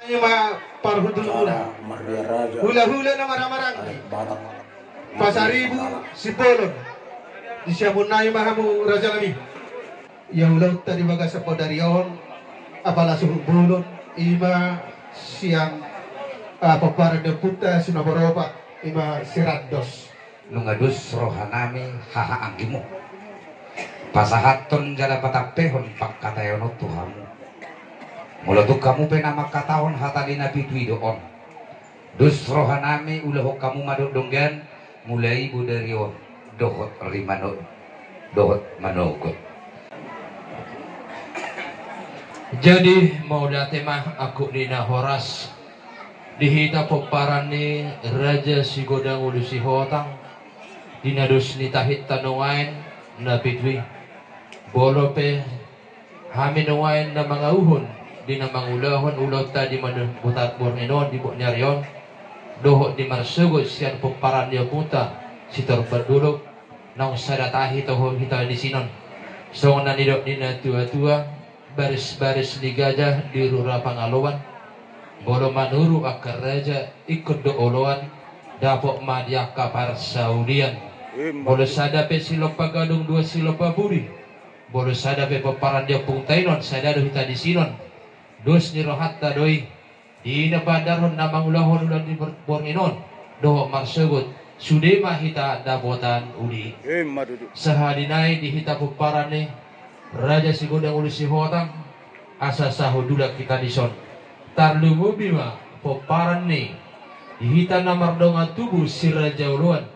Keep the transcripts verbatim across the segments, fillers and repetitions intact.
Ima parhundulmuna. Hulahula na maramaranggi. Pasaribu Simbolon. Disiamun nai ma hamu raja nami. Ia ulaonta di bagasan bodari on, apala suhut bolon, ima sian, ah, pomparan ni ompunta Sinabaropak, ima Sirandos. Nunga dos rohanami haha anggimu pasahathon jala patampehon pangkataion on tu hamu. Molo tung hamu pe na mangkatahon hata ni na pitu i do on. Dos rohanami ulahon hamu ma donggan, mulai bodari on dohot rimano, dohot manogot. Jadi mauliate ma angkup ni na horas di hita pomparan ni Raja Sigodang Ulu Sihotang di na dos ni tahinta nuaeng na pitu i. Molo pe hami nuaeng na mangauhon di na mangulahon ulaonta di manu-, buta-, borngin on di bot ni ari on, dohot di marsogot sian pomparan ni ompunta Sitorop Pandulok, naung sada tahi toho hita disi on. Songon na nidok ni na tua-tua, baris-baris ni gajah di rura Pangaloan, molo manuru angka raja ingkon do oloan, dapot ma di angka parsaulian. Molo sada pe silompa gadung dua silompa pudi, molo sada pe pomparan ni ompunta i on, sada do hita disi on. Dos ni rohanta do i, di na paandarhon na mangulahon ulaon di bor-, borngin on, dohot marsogot, sude ma hita dapotan uli. Sahali nai di hita pomparan ni Raja Sigodang Ulu Sihotang, asa sahundulan hita disi on. Tarlumobi ma pomparan ni di hita na mardongan tubu si Raja Oloan.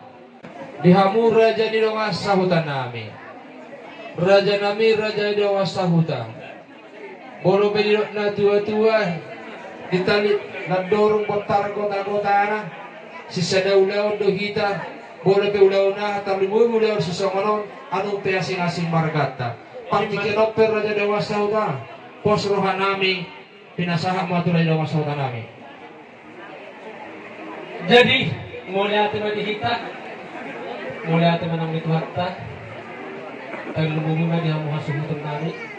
Di hamu raja ni dongan sahuta nami. Raja nami, raja ni dongan sahuta. Molo pe didok na tua-tua, di tali na dorong bontar gota-gotana, sisada ulaon do hita, molo pe ulaon aha, tarlumobi ulaon sisongon on, annon pe asing-asing marganta. Partingkian on pe raja ni dongan sahuta, pos rohanami, pinasahat ma tu raja ni dongan sahuta nami. Jadi, mauliate ma di hita, mauliate ma nang di Tuhanta, tarlumobi ma di hamu hasuhuton nami.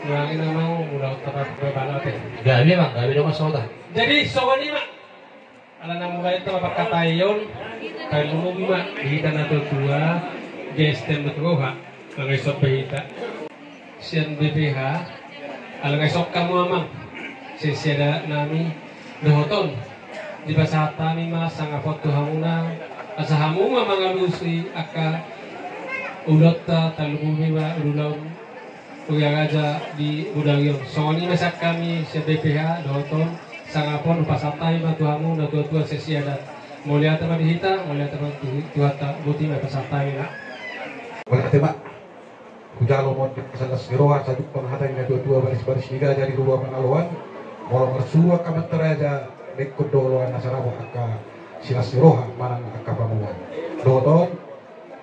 Nuaeng na mau mula tapat babala te. Gabe ma, gabe dongan sahuta. Jadi, songon i ma. Ala na mulai tu pangkataion, tarlumobi ma di hita na tua-tua, gestem betul ha, mangai sope hita. Sian B P H, ala nunga isok hamu amang, sian siadat nami, dohot on, dipasahat hami ma sangap on tu hamuna, asa hamu ma mangalusi angka ulaonta, tarlumobi ma ulaon, ulaon raja di godang i on. Songon i ma sian hami sian B P H, dohot on, sangap on hupasahat hami ma tu hamu na tua-tua sian siadat. Mauliate ma di hita, mauliate ma tu Tuhanta, boti ma pasahat hami ma. Mauliate ma. Hujalo ma on silas ni roha, sajumpang hata ni na tua-tua, baris-baris ni gajah di rura Pangaloan. Molo marsurak amanta raja, na ingkon do oloan na sarabu angka silas ni roha manang angka pamuan. Dohot on,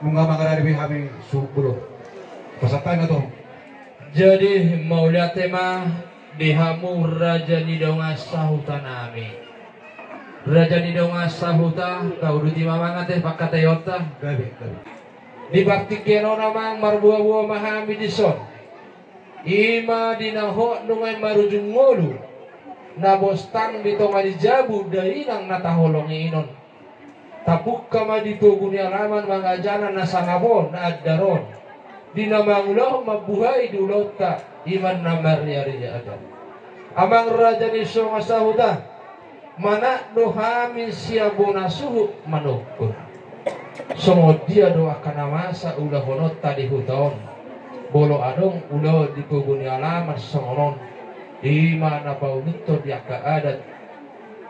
nunga mangarade be hami suhut bolon. Pasahat hami ma tu hamu. Jadi, mauliate ma di hamu raja ni dongan sahuta nami. Raja ni dongan sahuta, tauduti ma amang ate pangkataionta. Gabe, gabe. Di partingkian on amang, marboa-boa ma hami dison. Ima di na hot nunga i marujung ngolu, na bostang di tonga ni jabu dainang na taholongi on. Tapungka ma di pogu ni alaman mangajana na sangap on, na andar on. Di na mangulahon mambuhai di ulaonta, ima na marria-ria adat. Amang raja ni dongan sahuta, manat do hami sian bona suhut manungkun. Songon dia do angka na masa ulahononta di huta on. Molo adong ulaon di pogu ni alaman songon on, ima na pauluthon di angka adat,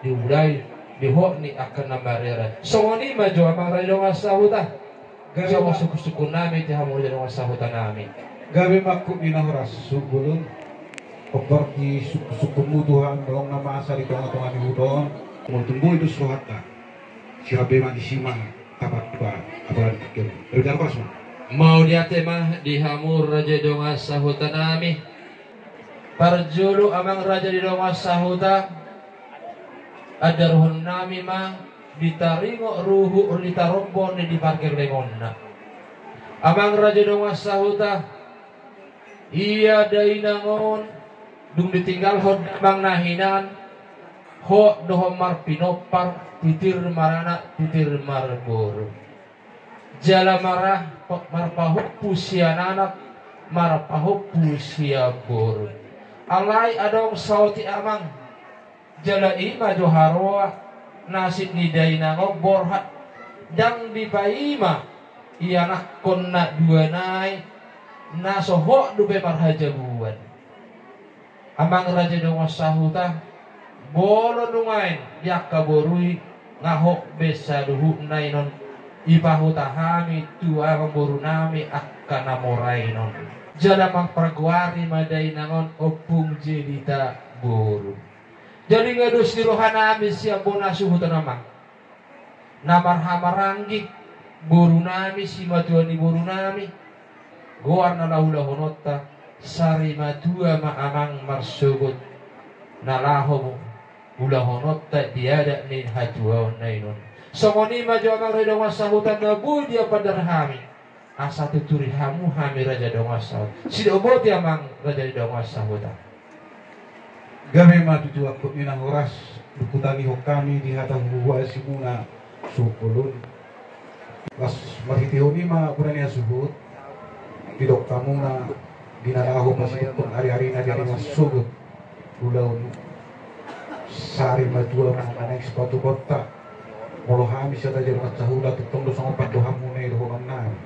diulai, di hot ni angka na marria-ria. Songon i ma jo amang raja ni dongan sahuta. Gabe ma. Songon sungkun-sungkun nami di hamu raja ni dongan sahuta nami. Gabe ma angkup ni na horas, suhut bolon. Hombar di sungkun-sungkunmu Tuhan, molo na masa di tonga-tonga ni huta on. Molo tung boi dos rohanta, sirap be ma disi ma tapat ba, apala di tingki on. Gabe ma na horas ma. Mauliate ma di hamu raja ni dongan sahuta nami. Parjolo amang raja ni dongan sahuta, andarhon nami ma di taringot ruhut ni tarombon ni di pargellengonna. Amang raja ni dongan sahuta, ia dainang on dung ditinggalhon damang na hinan, Hot do ho marpinompar, titir maranak, titir marboru. Jala mara-, marpahompu sian anak, marpahompu sian boru. Alai adong saotik amang, jala i ma jo haroa, nasib ni dainang on borhat, ndang dipaima ianakkon na dua nai, na so hot dope marhajabuan. Amang raja dongan sahuta, molo nuaeng di angka boru i nga hot be saluhutna i non, ipahuta hami tu amangboru nami angka na mora i non. Jala marpargoari ma dainang on Ompung Jedita Boru. Jadi nga dos ni roha nami sian bona suhut on amang. Na marhahamaranggi boru nami, simatua ni boru nami, goar na laho ulahononta, sari matua ma amang marsogot na laho ulahononta di adat ni hatuaon na i non. Songon i ma jo amang raja dongan sahuta na boi diapandar hami. Asa tuturi hamu hami raja dongan sahuta. Sidok boti amang raja dongan sahuta. Gabe ma tutu angkup ni na horas, dung hutangihon hami di hata huhuasi muna suhut bolon. Las marhitehon i ma bona ni hasuhut, didok hamuna di na laho pasitukkon ari-arina di ari marsogot. Ulaon sari matua ma manang sipatupaonta. Molo hami sada jolo mansahula tongtong do songon pandohanmuna i dohonon nami.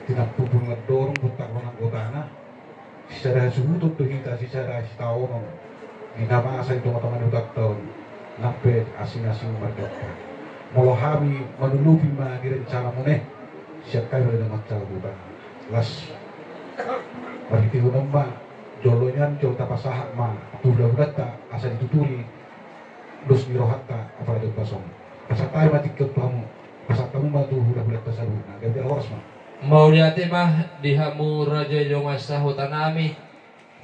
Tinampupul mandorong buntar manang gotana. Sisada hasuhuton do hita sisada sitaonon. Di na masa di tonga-tonga ni hutanta on. Nang pe asing-asing mardongan. Molo hami manuruti ma di rencanamuna i. Sian hami ma di na mansahula. Las. Marhitehon on ma. Jolo nian jolo tapasahat ma tu hulahulanta asa dituturi dos ni rohanta apala di ombas on. Pasahat hami ma tingki on tu hamu. Pasahat hamu ma tu hulahulanta saluhutna. Gabe horas ma. Mauliate ma di hamu raja dongan sahuta nami.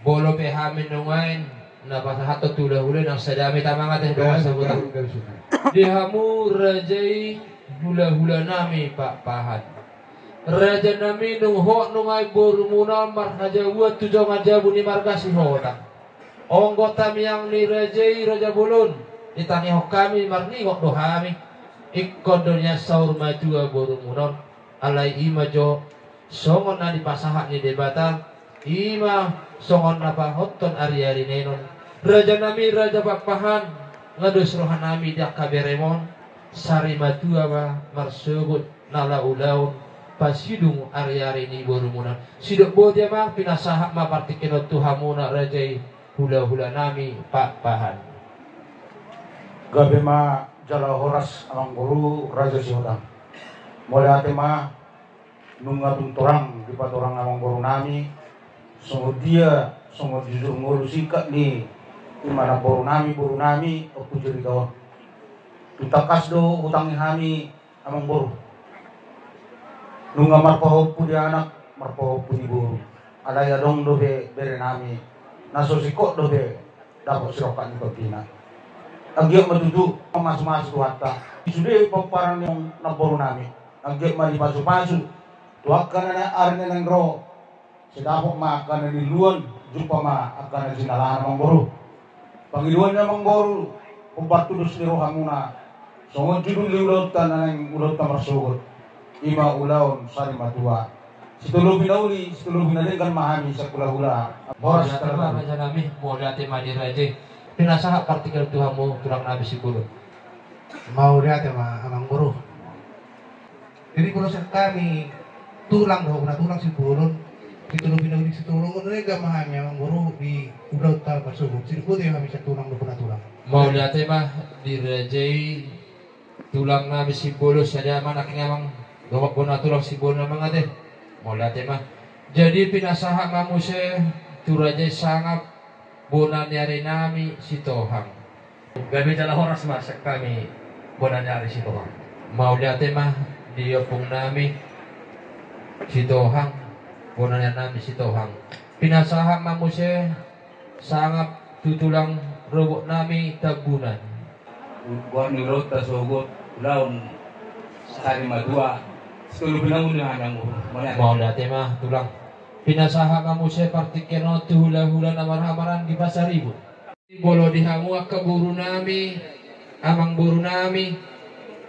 Molo pe hami nuaeng na pasahathon tu hulahula nang sada hami tamangate dongan sahuta. Di hamu raja i hulahula nami Pakpahan. Raja nami nunga hot nuaeng borumuna marhajabuan tu jongan jabu ni marga Sihotang. Onggot tamiang ni raja i raja bolon, ditangihon hami marningot do hami. Ingkon do nian saur matua borumuna on. Alai i ma jo songon na dipasahat ni Debata. I ma songon na pahothon ari-ari na i non. Raja nami raja Pakpahan, nga dos roha nami di angka beremon. Sari matua ma marsogot na laho ulaon pasidung ari-ari ni borumuna. Sidok boti amang pinasahat ma partingkian on tu hamuna raja i hulahula nami Pakpahan. Gabe ma jala horas amangboru raja Sihotang. Mauliate ma. Nunga tung torang dipatorang amangboru nami. Songon dia songon jujur ngolu singkat ni ima namboru nami boru nami Ompung Jedita on. Tung tangkas do hutangi hami amangboru. Nunga marpahompu di anak marpahompu di boru. Alai adong dope bere nami na so singkop dope dapot sirongkap ni tombina. Anggiat ma tutu mamasu-masu Tuhanta. Sude pomparan ni namboru nami. Anggiat ma dipasu-pasu tu angka na ari na naeng ro. Sai dapot ma angka na niluan, jumpa ma angka na jinalahan amangboru. Pangidoan ni amangboru, hombar tu dos ni rohamuna. Songon judul ni ulaonta na naeng ulaonta marsogot. Ima ulaon sari matua. Sitolopi na uli, sitolopi na denggan ma hami sian hulahula. Horas. Mauliate ma raja nami, mauliate ma di raja i. Pinasahat partingkian tu hamu tulang nami Simbolon. Mauliate ma amangboru. Jadi molo sian hami tulang dohot bona tulang Simbolon, sitolopi na uli sitolopi na denggan ma hami amangboru di ulaonta marsogot. Sidok boti hami sian tulang dohot bona tulang. Mauliate ma di raja i. Tulang nami Simbolon, sada ma nangkin amang dohot bona tulang Simbolon amang ate. Mauliate ma. Jadi pinasahat ma muse tu raja i sangap bona ni ari nami Sitohang. Gabe jala horas ma sian hami bona ni ari Sitohang. Mauliate ma di ompung nami Sitohang, bona ni ari nami Sitohang. Pinasahat ma muse sangap tu tulang rorobot nami Tambunan. Buat ni ulaonta sogot ulaon sari matua. Sitolopi na uli hami amangboru. Mauliate ma tulang. Pinasahat ma muse partingkian on tu hulahula na marhamaranggi Pasaribu. Molo di hamu angka boru nami, amang boru nami,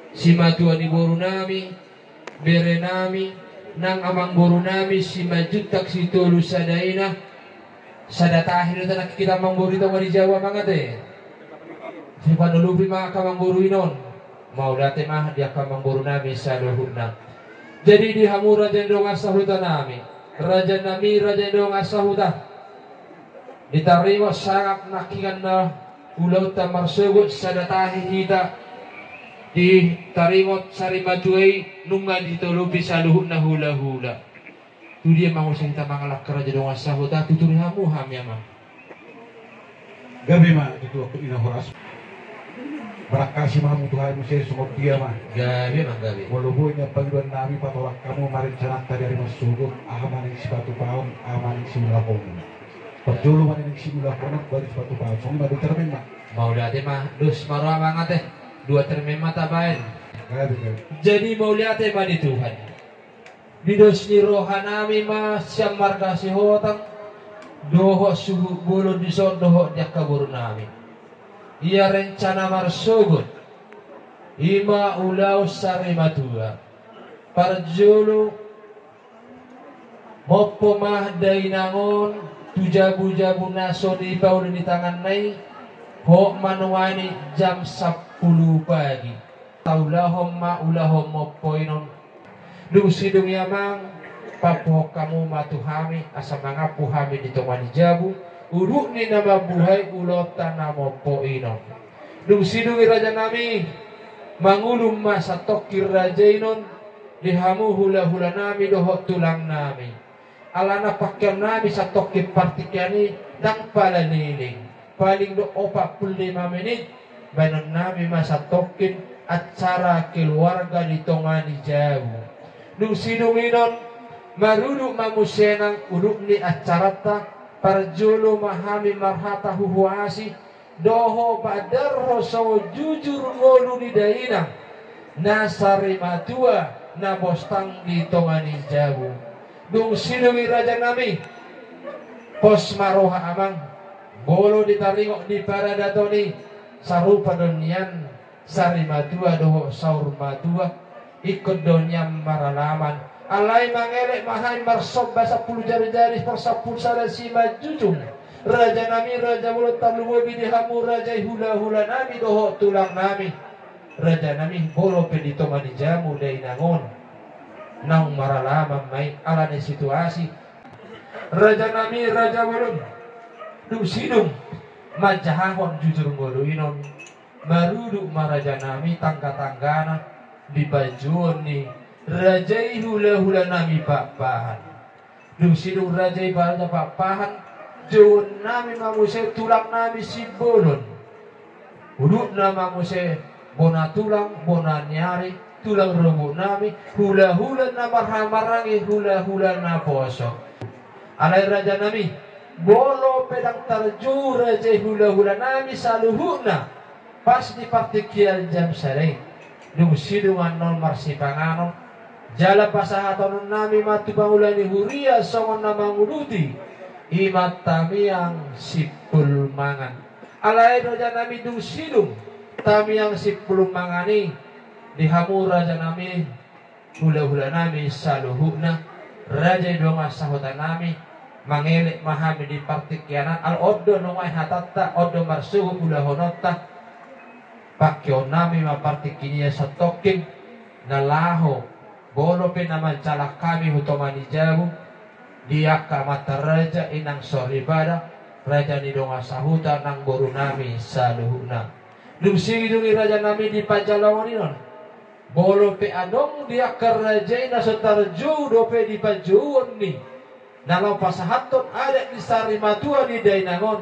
simatua ni boru nami, bere nami, nang amang boru nami, Simanjuntak Sitolu Sada Ina, sada tahi do tanang hita amang boru i tonga ni jabu, amang ate. Sipanulupi ma angka amang boru i non. Mauliate ma di angka amang boru nami saluhutna. Jadi di hamu raja ni dongan sahuta nami, raja nami, raja ni dongan sahuta, ditaringot sangap nangkiningan na ulaonta marsogot, sada tahi hita, ditaringot sarimatua i nunga ditolopi saluhutna hulahula. Tu dia ma muse hita mangalangka raja dongan sahuta? Tuturi hamu hami, amang. Gabe ma tutu, angka ina horas. Barangkasi ma hamu tu hami muse songon dia ma. Gabe ma, gabe. Molo boi nian pangidoan nami, patolak hamu ma rencananta di ari marsogot, aha ma naeng sipatupaon, aha ma naeng siulahon. Parjolo ma naeng siulahon, baru sipatupaon. Songon i ma, dua termen ma. Mauliate ma, dos ma roha, amang ate. Dua termen ma tabaen. Gabe, gabe. Jadi mauliate ma di Tuhan. Di dos ni roha nami ma sian marga Sihotang dohot suhut bolon dison dohot di angka boru nami. Ia rencana marsogot, i ma ulaon sarimatua. Parjolo, mompo ma dainang on tu jabujabu na so dipauli ni tanganna i, hot ma nuaeng jam sampulu pagi. Taulahon ma ulaon mompo i non. Dung sidung i, amang, papuhon hamu ma tu hami asa mangampu hami di tonga ni jabu, udut ni na mambuhai ulaonta na mompo i non. Dung sidung i, raja nami, mangulum ma santongkin raja i non di hamu hulahula nami dohot tulang nami. Alana pakeon nami santongkin partingkian i ndang pala leleng, paling do opat pulu lima menit, baenon nami ma santongkin acara keluarga di tonga ni jabu. Dung sidung i non, marudut ma muse nang udut ni acaranta. Parjolo ma hami marhata huhuasi dohot mandarhon songon jujur ngolu ni dainang na sarimatua na bostang di tonga ni jabu. Dung sidung i, raja nami, pos ma roha, amang, molo ditaringot di paradaton i, sarupa do nian sarimatua dohot saurmatua, ingkon do nian maralaman. Alai mangelek ma hami marsomba sampulu jarijari, parsampulu sada simanjujung. Raja nami, raja bolon, tarlumobi di hamu raja i hulahula nami dohot tulang nami. Raja nami, molo pe di tonga ni jabu dainang on, naung maralaman ma i alani situasi. Raja nami, raja bolon, dung sidung manjahahon jujur ngolu i non, marudut ma, raja nami, tanggatanggana di panjouon ni raja i hulahula nami Pakpahan. Dung sidung raja i, raja Pakpahan, jouon nami ma muse tulang nami Simbolon. Udutna ma muse bona tulang, bona ni ari, tulang rorobot nami, hulahula na marhahamaranggi, hulahula naposo. Alai raja nami, molo pe ndang tarjou raja i hulahula nami saluhutna, pas di partingkian jam sada i, dung sidung annon marsipanganon, jala pasahaton nami ma tu pangula ni huria songon na manguduti, i ma tamiang simpul mangan. Alai raja nami, dung sidung tamiang simpul mangan i, di hamu raja nami, hulahula nami saluhutna, raja ni dongan sahuta nami, mangelek ma hami di partingkian an. Ala on do nuaeng hatanta, on do marsogot ulahononta. Pakeon nami ma partingkian i santongkin na laho, molo pe na manjalang hami tu tonga ni jabu, di angka amanta raja, inang soripada, raja ni dongan sahuta nang boru nami saluhutna. Dung sidung i, raja nami, di panjalangon i non, molo pe adong di angka raja i na so tarjou dope di panjouon ni na laho pasahathon adat ni sarimatua ni dainang on,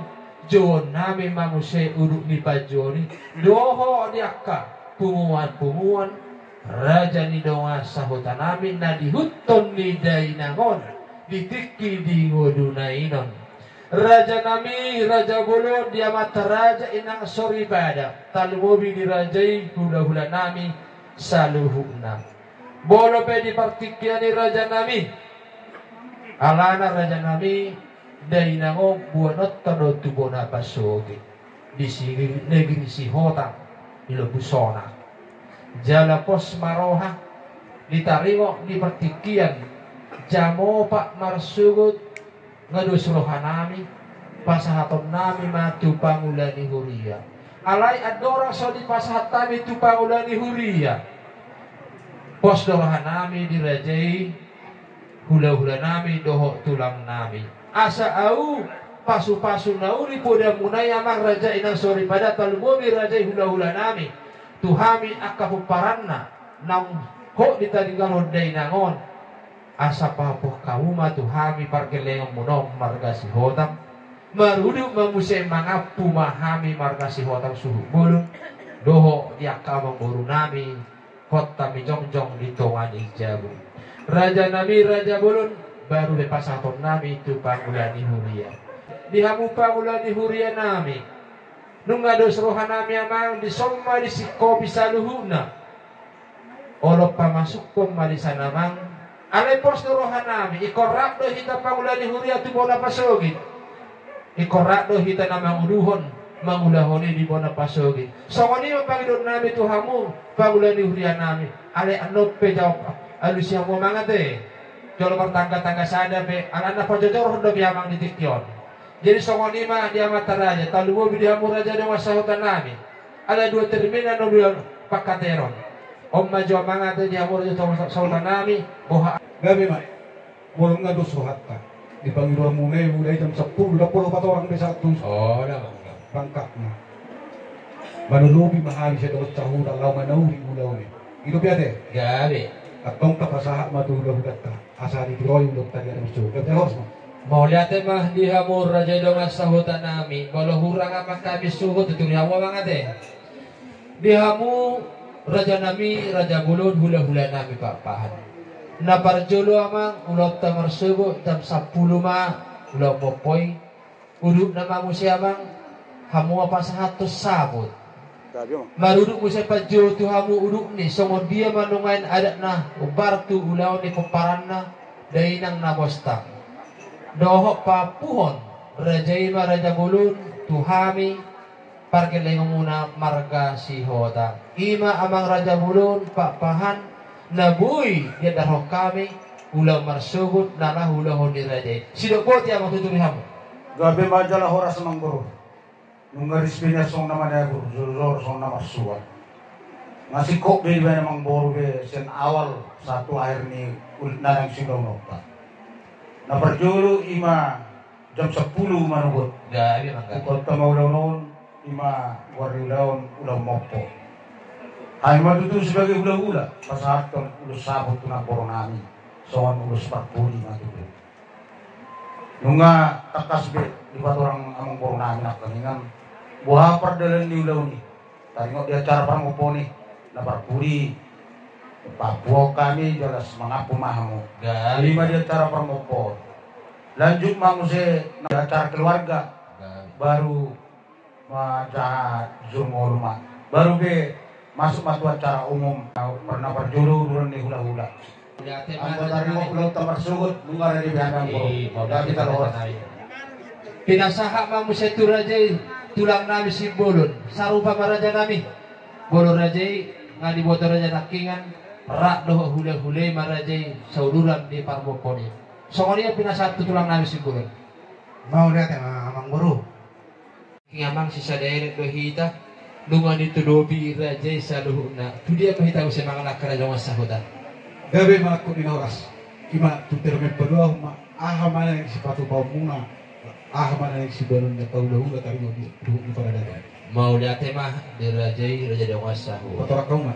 jouon nami ma muse udut ni panjouon i dohot di angka punguan-punguan raja ni dongan sahuta nami na diihuthon ni dainang on di tingki di ngoluna i non. Raja nami, raja bolon, di amanta raja, inang soripada, tarlumobi di raja i hulahula nami saluhutna. Molo pe di partingkian i, raja nami, alana, raja nami, dainang on boanonta do tu bona pasogit. di si negeri Sihotang, di Lobusona. Jala pos ma roha, di taringot di partingkian jam opat marsogot, nga dos rohanami, pasahatonnami ma tu pangula ni huria. Alai andorang so dipasahat hami tu pangula ni huria, pos do rohanami di raja i, hulahulanami dohot tulangnami. Asa ahu pasupasu na uli podamuna i, amang raja, inang soripada, tarlumobi raja i hulahulanami, tu hami angka pomparanna naung hot ditinggalhon dainang on. Asa pahophop hamu ma tu hami pargellengonmuna on marga Sihotang. Marudut ma muse mangampu ma hami marga Sihotang suhut bolon, dohot di angka amangborunami hot hami jongjong di tonga ni jabu. Rajanami raja bolon, baru be pasahatonnami tu pangula ni huria. Di hamu pangula ni hurianami, nunga dos rohanami, amang, dison ma disingkopi saluhutna. Olo pamasukhon ma dison, amang. Alai pos do rohanami, ingkon rap do hita pangula ni huria tu bona pasogit. Ingkon rap do hita na manguluhon, mangulahon i di bona pasogit. Songon i ma pangidoannami tu hamu pangula ni hurianami. Alai annon pe jawab, alusi hamu, amang, ate. Jolo martanggatangga sada pe, alana pajojorhon dope, amang, di tingki on. Jadi songon i ma di amanta raja, tarlumobi di hamu raja dongan sahutanami. Ala dua termina no dua pangkateron. On ma jo, amang, ate, di hamu raja dongan sahutanami, boha. Gabe ma. Molo nga dos rohanta, di pangidoanmuna i, mulai jam sampulu, dapot opat orang be sahat tu. Oh, da, amang. Pangkatna. Manolobi ma hami sian dongan sahuta laho manauli ulaon i. I do pe, ate? Gabe. Antong tapasahat ma tu hulahulanta. Asa ditiroi ulaonta di ari marsogot. Gabe, horas ma. Mauliate ma di hamu raja dongan sahutanami, molo hurang, amang, hami suhut, tuturi hamu, amang, ate. Di hamu rajanami raja bolon, hulahulanami Pakpahan. Na parjolo, amang, ulaonta marsogot jam sampulu ma ulaon mompo i. Udutna ma muse, amang, hamu ma pasahathon saput. Marudut muse parjolo tu hamu udutni, songon dia ma nuaeng adatna umbar tu ulaon ni pomparanna dainang na bostang. Dohot paampuhon raja i ma raja bolon tu hami pargellengonmuna marga Sihotang. I ma, amang raja bolon, Pakpahan, na boi diandarhon hami ulaon marsogot na laho ulahon ni raja i. Sidok boti, amang, tuturi hamu. Gabe ma jala horas, amangboru. Nunga ris be nian songon na managur, jorjor songon na marsua. Nga singkop be dibaen amangboru be sian awal sahat tu akhir ni ul-, na naeng siulaononta. Na parjolo i ma jam sampulu manogot. Gabe, amang, gabe. Buka ma ulaon on, i ma goar ni ulaon, ulaon mompo. Hami ma tutu sebagai hulahula pasahathon ulos saput tu namborunami, songon ulos parpudi ma tutu. Nunga tangkas be dipatorang amangborunami nangkaningan boha pardalan ni ulaon i. Taringot di acara parmompon i, na parpudi paampuhon hami, jala mangampu ma hamu. Gabe. I ma di acara parmompon. Lanjut ma muse na acara keluarga. Gabe. Baru ma jaha jumolo ma. Baru be masuk ma tu acara umum, na parjolo uduran ni hulahula. Anggo taringot ulaonta marsogot, nunga rade be hami, amangboru. Gabe, horas. Pinasahat ma muse tu raja i tulangnami Simbolon, sarupa ma rajanami. Molo raja i nga diboto raja nangkingan, rap dohot hulahula i ma raja i sauduran di parmompon i. Songon i ma pinasahat tu tulangnami Simbolon. Mauliate ma, amangboru. Nangkin, amang, sisada elek do hita, nunga ditodopi raja i saluhutna. Tu dia ma hita muse mangalangka, raja dongan sahuta? Gabe ma, angkup ni na horas. I ma tu termen paduahon ma, aha ma naeng sipatupaonmuna, aha ma naeng sibahenonna tu hulahula taringot di, di paradaton. Mauliate ma di raja i, raja dongan sahuta. Patorang hamu ma.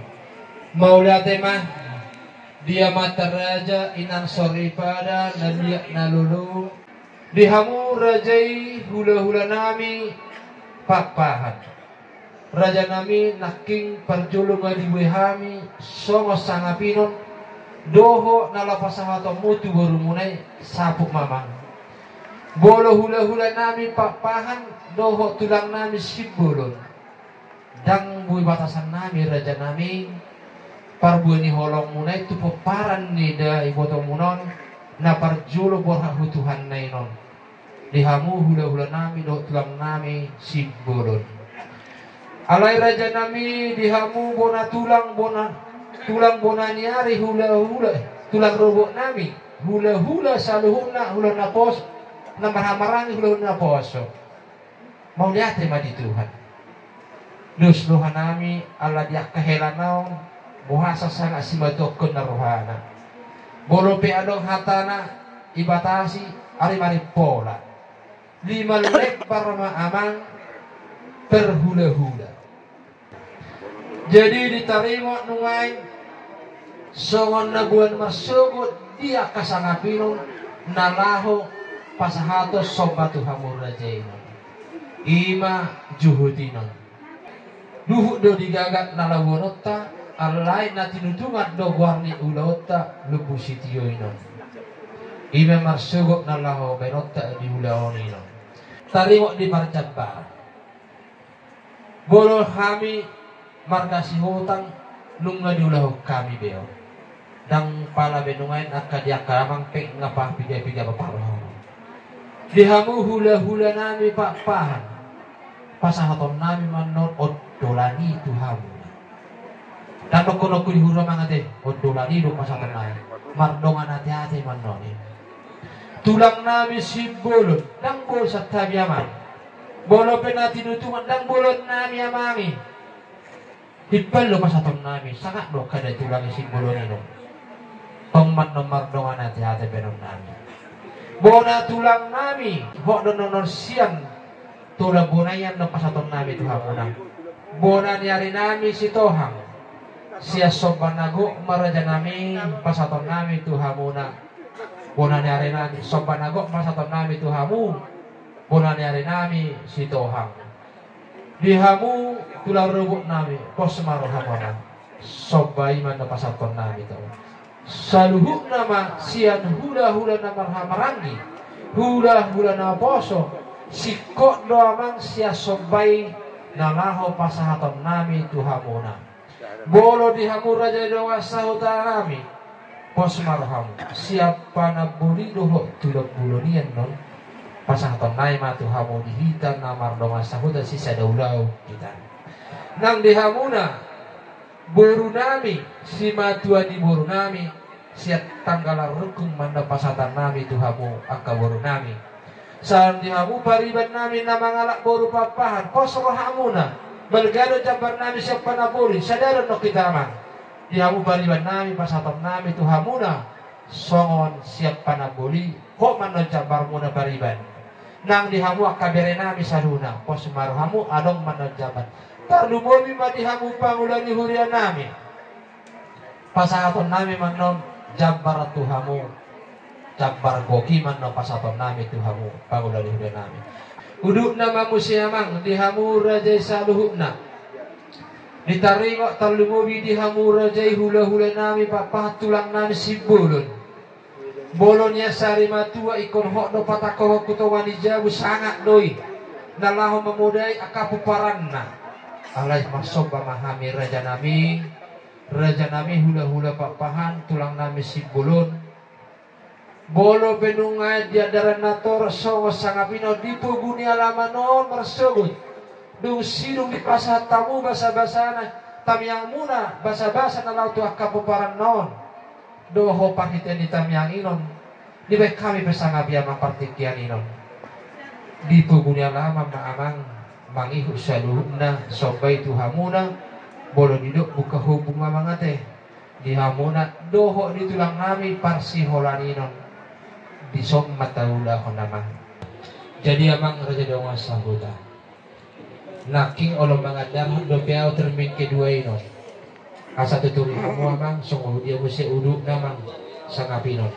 Mauliate ma di amanta raja, inang soripada, na liat na lolo. Di hamu raja i, hulahulanami Pakpahan. Rajanami, nangkin parjolo nga diboi hami songon sangapinon dohot na laho pasahatonmu tu borumuna i, saput ma, amang. Molo hulahulanami Pakpahan dohot tulangnami Simbolon, ndang boi batasannami, rajanami, parbue ni holongmuna i tu pomparan ni da ibotomuna on, na parjolo borhat tu Tuhan na i non. Di hamu hulahulanami dohot tulangnami Simbolon. Alai raja nami, di hamu bona tulang, bona tulang, bona ni ari, hula-hula, tulang rorobot nami, hula-hula saluhutna, hula na pos, na marhahamaranggi, hula-hula na poso. Mauliate ma di Tuhan. Dos roha nami ala di angka hela naung bohasa sanga simatuakkonna rohana. Molo pe adong hatana ibatasi ari marimpola. Lima lembar ma amang per hula-hula. Jadi ditaringot nuaeng songon na boan marsogot di angka sangap i non na laho pasahaton somba tu hamu raja i non. Ima juhut i non. Duhut do di gagat na labuanonta, alai na tinutungan do goar ni ulaonta Lombu Sitio i non. Ima marsogot na laho baenonta di ulaon i non. Taringot di parjambaran. Molo hami marga Sihotang, nunga diulahon hami be on. Ndang pala be nuaeng angka di angka amang pe nga papiga-piga paparrohahon. Di hamu hula-hula nami Pakpahan, pasahaton nami ma annon ondolan i tu hamu. Ndang nongko-nongko di huria amang ate, ondolan i do pasahaton nami. Mardongan ate-ate ma annon i. Tulang nami Simbolon, ndang boi santabi amang. Molo pe na tinutungan ndang bolon nami amang i. Himpal do pasahaton nami, sangap do angka da tulang i Simbolon i non. Tong ma annon mardongan ate-ate baenon nami. Bona tulang nami, hot do annon sian tulang bona i annon pasahaton nami tu hamuna. Bona ni ari nami Sitohang. Sian somba na gok ma raja nami pasahaton nami tu hamuna. Bona ni ari nami, somba na gok pasahaton nami tu hamu. Bona ni ari nami Sitohang. Di hamu tulang rorobot nami, pos ma rohamu amang. Somba i ma na pasahaton nami tu hamu. Saluhutna ma sian hula-hula na marhahamaranggi, hula-hula na poso, singkop do amang sian somba i na laho pasahaton nami tu hamuna. Molo di hamu raja dongan sahuta nami, pos ma rohamu. Sian Panamboli dohot Tulang Bulon i annon, pasahaton nami ma tu hamu di hita na mardongan sahuta sisada ulaon hita. Nang di hamuna boru nami, simatua ni boru nami, sian Tanggalan Rungkung ma annon pasahaton nami tu hamu angka boru nami. Sahat di hamu pariban nami na mangalap boru Pakpahan, pos rohamuna. Balga do jambar nami sian Panamboli, sada do annon hita amang. Di hamu pariban nami, pasahaton nami tu hamuna songon sian Panamboli, hot ma annon jambarmuna pariban. Nang di hamu angka bere nami saluhutna, pos ma rohamu, adong ma annon jambar. Tarlumobi ma di hamu pangula ni huria nami. Pasahaton nami ma annon jambar tu hamu. Jambar gok i ma annon pasahaton nami tu hamu pangula ni huria nami. Udutna ma muse amang di hamu raja i saluhutna. Ditaringot tarlumobi di hamu raja i hula-hula nami Pakpahan, tulang nami Simbolon. Molo nian sari matua ingkon hot do patangkohon tu tonga ni jabu, sangap do i na laho mamodai angka pomparanna. Alai marsomba ma hami raja nami. Raja nami hula-hula Pakpahan, tulang nami Simbolon. Molo pe nunga di andaran na torop songon sangap i non di pogu ni alaman on marsogot. Dung sidung dipasahat hamu basa-basa na tamiangmuna, basa-basa na laho tu angka pomparanna on. Dohot parhitean ni tamiang i non dibaen hami pe sangap i amang partingkian i non. Di pogu ni alaman ma amang mangihut saluhutna somba i tu hamuna. Molo didok buka hobung ma amang ate di hamuna dohot di tulang nami parsiholan i non. Dison ma taulahon amang. Jadi amang raja dongan sahuta, nangkin olo mangandarhon dope ahu termin kedua i non. Asa tuturi hamu amang songon dia muse udutna amang sangap i non.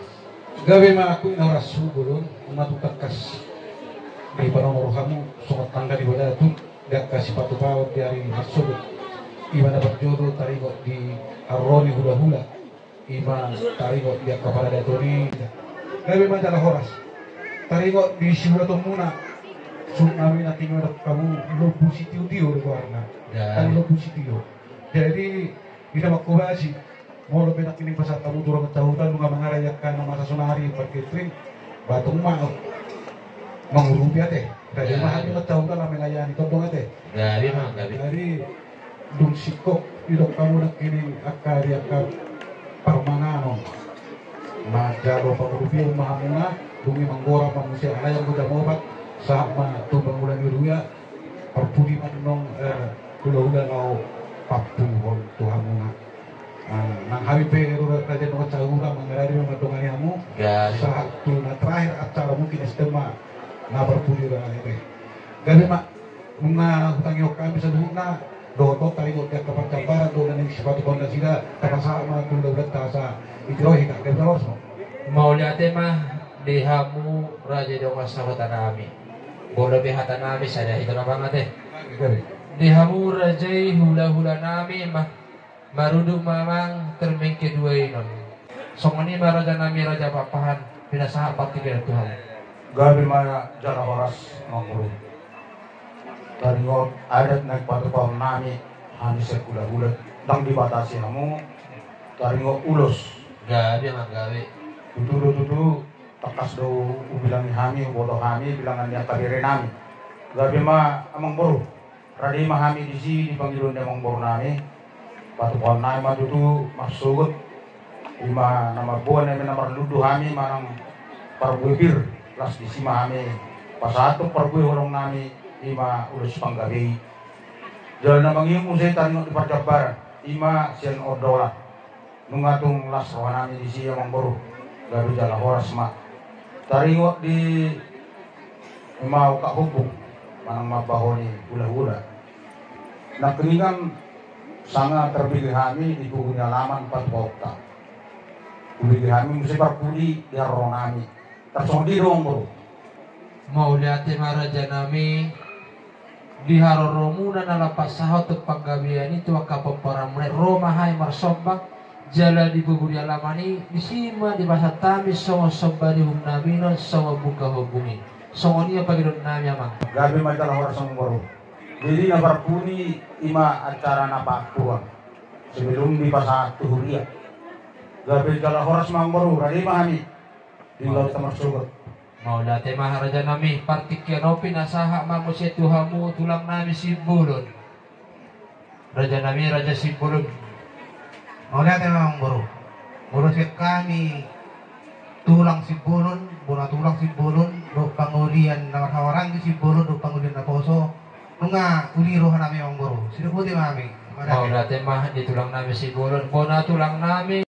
Gabe ma aku na horas, Simbolon, na tung tangkas dipanono rohamu songon tangga ni badatu. Di angka sipatupaon di ari marsogot, ima na parjolo taringot di haroro ni hula-hula, ima taringot di angka paradaton i. Gabe ma jala horas. Taringot di siulaonmuna, suhut nami nangkin mandok hamu Lombu Sitio-tio do goarna. Hamu Lombu Sitio. Jadi di na mangkobasi, molo pe nangkin pasahat hamu tu dongan sahuta nunga mangarai angka na masa sonari parketring, ba tung ma mangurupi ate. Jadi, ma hami mansai lam melayani tondong ate. Gabe ma, gabe. Jadi, dung singkop didok hamu nangkining angka di angka parmanganon. Manjalo pangurupion ma hamuna, dung i manggora ma muse alai anggo jam opat, sahat ma tu pangula ni huria, parpudi ma nong, eh, hulahula laho pampuhon tu hamuna. Ah, nang hami pe Raja Dongan Sahura mangarade ma mandongani hamu. Gabe. Sahat tu na terakhir acara mungkin S T M na parpudi ra ete. Gabe ma, nunga hutangihon hami saluhutna, dohot taringot di angka parjambaran, dohot na naeng sipatupaon nasida, tapasahat ma tu hulahulanta asa ijalo hita, gabe jala horas ma. Mauliate ma di hamu Raja Dongan Sahuta nami. Molo be hata nami sada hita na bangate. Gabe. Di hamu raja i hulahula nami ma. Marudut ma amang termen kedua inon. Songon i ma raja nami Raja Pakpahan, pinasahat partingkian tu hamu. Gabe ma jala horas amangboru. Taringot adat naeng patupaon nami, hami sian hulahula, ndang dibatasi hamu, taringot ulos. Gabe amang gabe. Tutu do tutu, tangkas do hubilangi hami, huboto hami bilangan ni angka bere nami. Gabe ma amangboru. Rade ma hami disi di pangidoan ni amangboru nami. Patupaon nami ma tutu marsogot. I ma na mamboan nami na marlundu hami manang parbue pir. Las disi ma hami pasahathon parbue holong nami, i ma ulos panggabei. Jala na mangihut muse taringot di parjambaran, i ma sian ondolan. Nunga tung las roha nami disi amangboru, gabe jala horas ma. Taringot di i ma ungkap hombung manang mambahen ni hulahula. Nangkiningan sanga tarbege hami di pogu ni alaman patupaonta. Hubege hami muse parpudi di haroro nami. Tarsongon dia do amangboru. Mauliate ma raja nami. Di haroromuna na lam pasahathon panggabean i tu angka pomparanmuna i, ro ma hami marsomba, jala di pogu ni alaman i, disi ma dipasahat hami songon somba ni uhum nami on, songon buka hombung i. Songon i ma pangidoan nami amang. Gabe ma jala horas amangboru. Jadi na parpudi i ma acara na paampuhon. Sebelum dipasahat tu huria. Gabe jala horas ma amangboru, rade ma hami. Di laut ta marsogot. Mauliate ma raja nami, partingkian on pinasahat ma muse tu hamu tulang nami Simbolon. Raja nami Raja Simbolon. Mauliate ma amangboru. Molo sian hami tulang Simbolon, bona tulang Simbolon, dohot pangolian na marhahamaranggi Simbolon, dohot pangolian naposo, nunga uli roha nami amangboru. Sidok botima hami. Mauliate ma di tulang nami Simbolon, bona tulang nami.